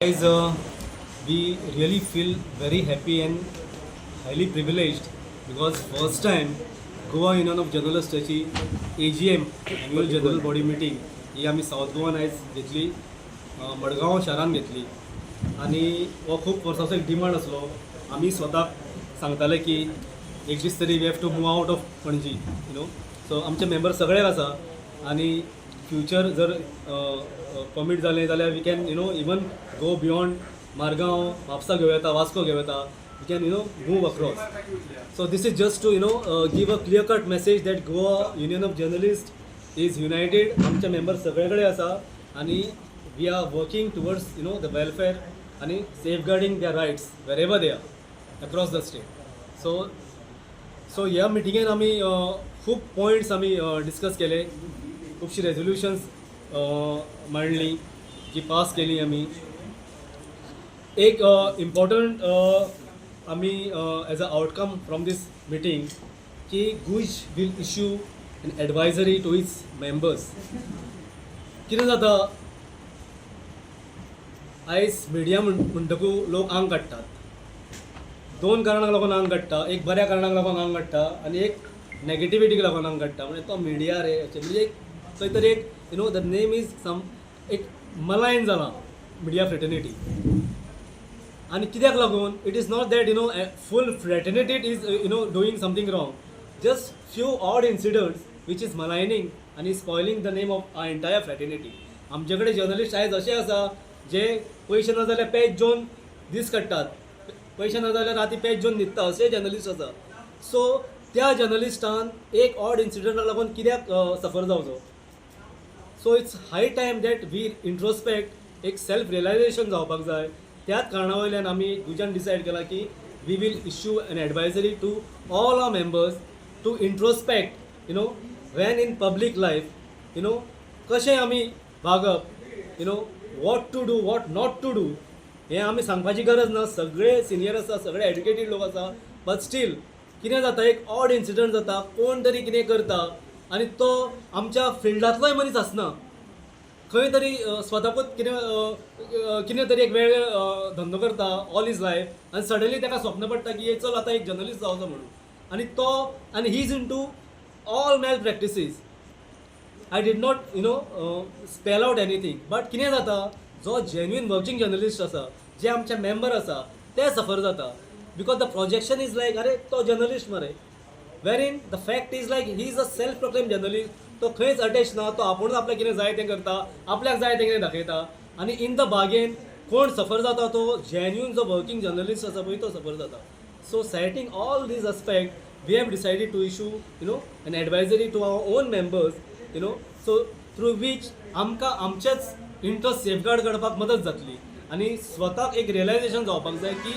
Guys, we really feel very happy and highly privileged because first time Goa Union of जर्नलिस्टाची AGM, Annual General Body Meeting ही आमी south गोवान आयज घेतली, मडगांव शारान घेतली आनी हो खूब वर्सांचो एक डिमांड आसलो. आमी स्वताक सांगताले की एक दीस तरी we have to move out of Panaji. So आमचे मेंबर सगळ्याक आसा आनी फ्युचर जर परमीट जालें जाल्यार we can even go beyond Margao, Mapusa घेवं येता, वास्को घेवं येता. We can move across. So this is just to give a clear cut message that Goa Union of Journalist is united. आमचे मेंबर सगळे कडेन आसा आनी we are working towards the welfare आनी safeguarding their rights wherever they are across the state. So ह्या मिटिंगेन आमी खूब points आमी डिस्कस केले, खुबशीं रेजोल्युशन्स मांडली जी पास केली आमी. एक इम्पॉर्टंट आमी as a outcome from this meeting की GUJ will issue an advisory to its members. कितें जाता, आयज मिडिया म्हणटकू लोक आंग काडटात. दोन कारणांक लागून आंग काडटा. एक बऱ्या कारणाक लागून आंग काडटा आनी एक नेगेटिविटीक लागून आंग काडटा. म्हणजे तो मिडिया रे अशें, म्हणजे एक खंय तरी एक the name is some एक मलायन जाला मिडिया फ्रेटर्निटी. आनी कित्याक लागून? It is not that full fraternity is doing something wrong, just few odd incidents which is maligning आनी spoiling the name of our entire fraternity. आमचे कडेन journalist आयज अशे आसा जे पयशे ना जाल्यार पेज जेवन दीस काडटात, पयशे ना जाल्यार राती पेज जेवन न्हिदता, अशे जर्नलिस्ट आसा. सो त्या जर्नलिस्टान एक ऑड इन्सिडंटाक लागून कित्याक सफर जावचो? So it's high time that we introspect, एक सेल्फ रियलायझेशन जावपाक जाय. त्याच कारणा वयल्यान आमी गुजान डिसायड केला की we will issue an advisory to all our members to introspect when in public life कशें आमी वागप, what to do, what not to do. हें आमी सांगपाची गरज ना. सगळे सिनियर आसा, सगळे एड्युकेटेड लोक आसा, बट स्टील कितें जाता, एक ऑड इन्सिडंट जाता, कोण तरी कितें करता आनी तो आमच्या फिल्डांतलोय मनीस आसना, खंय तरी स्वताकूच कितें कितें तरी एक वेगळे धंदो करता ऑल his life आनी सडनली ताका स्वप्न पडटा की हे चल आतां एक जर्नलिस्ट जावचो म्हणून आनी तो आनी he is into all malpractices. I did not spell out anything, but कितें जाता, जो जेन्युइन वर्किंग जर्नलिस्ट आसा, जे आमचे मेंबर आसा, ते सफर जाता because the projection is like, "अरे, तो जर्नलिस्ट मरे," wherein the fact is like he is a self proclaim journalist. तो खंयच अटॅच ना, तो आपुणूच आपल्याक कितें जाय तें करता, आपल्याक जाय तें कितें दाखयता आनी इन the bargain कोण सफर जाता? तो जेन्युइन जो वर्किंग जर्नलिस्ट आसा पळय, तो सफर जाता. So citing all these aspect, we have decided to issue an advisory to our own members, so through which आमकां आमचेच इंट्रस्ट सेफगार्ड करपाक मदत जातली आनी स्वताक एक रियलायझेशन जावपाक जाय की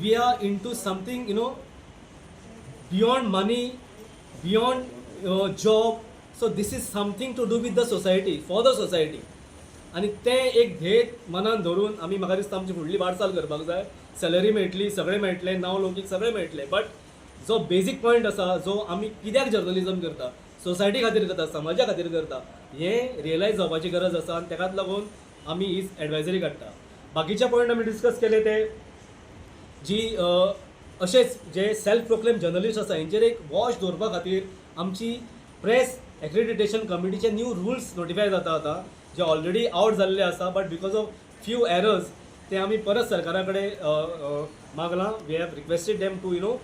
we are into something beyond money, beyond job. So this is something to do with the society, for the society. आनी तें एक ध्येय मनान धरून आमी म्हाका दिसता आमची फुडली वाटचाल करपाक जाय. सॅलरी मेळटली, सगळें मेळटलें, नांव लौकीक सगळें मेळटलें, बट जो बेजीक पॉयंट आसा, जो आमी कित्याक जर्नलिजम करता, सोसायटी खातीर करता, समाजा खातीर करता, हें रियलायज जावपाची गरज आसा आनी ताकाच लागून आमी ही एडवायजरी काडटा. बाकीचे पॉयंट आमी डिस्कस केले ते जी अशेच जे सेल्फ प्रोक्लेम जर्नलिस्ट आसा हेंचेर एक वॉच दवरपा खातीर आमची प्रेस एक्रेडिटेशन कमिटीचे न्यू रुल्स नोटिफाय जाता आतां, जे ऑलरेडी आवट जाल्ले आसा, but because of few errors ते आमी परत सरकारा कडेन मागलां. We have requested them to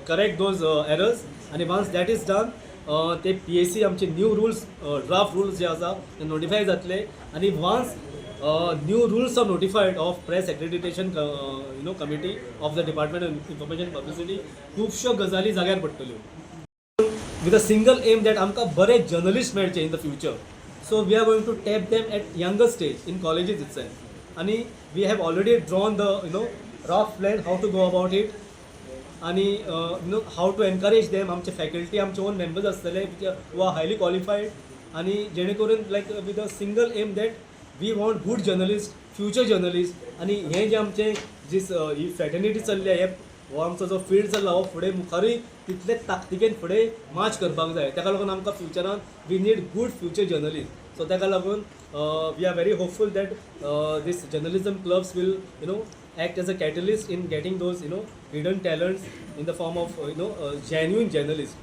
correct those errors आनी वन्स that is done, ते पीएसी आमचे न्यू रुल्स, ड्राफ्ट रुल्स जे आसा ते नोटिफाय जातले आनी once new rules are notified of press accreditation committee of the Department of Information Publicity, खुबश्यो गजाली जाग्यार पडटल्यो with a single aim that आमकां बरे जर्नलिस्ट मेळचे in the future. So we are going to tap them at younger stage in colleges itself आनी we have already drawn the rough plan how to go about it आनी how to encourage them. आमचे faculty, आमचे own members आसतले who are highly qualified आनी जेणे करून like with a single aim that we want good journalist, future journalist. आनी हें जें आमचें जी ही फ्रेटर्निटी चल्ल्या, हे हो आमचो जो फिल्ड चल्ला, हो फुडें मुखारूय तितले ताकतिकेन फुडें मार्च करपाक जाय. ताका लागून आमकां फ्युचरान we need good future journalist. So ताका लागून We are very hopeful that this journalism clubs will act as a catalyst in getting those hidden talents in the form of genuine journalists.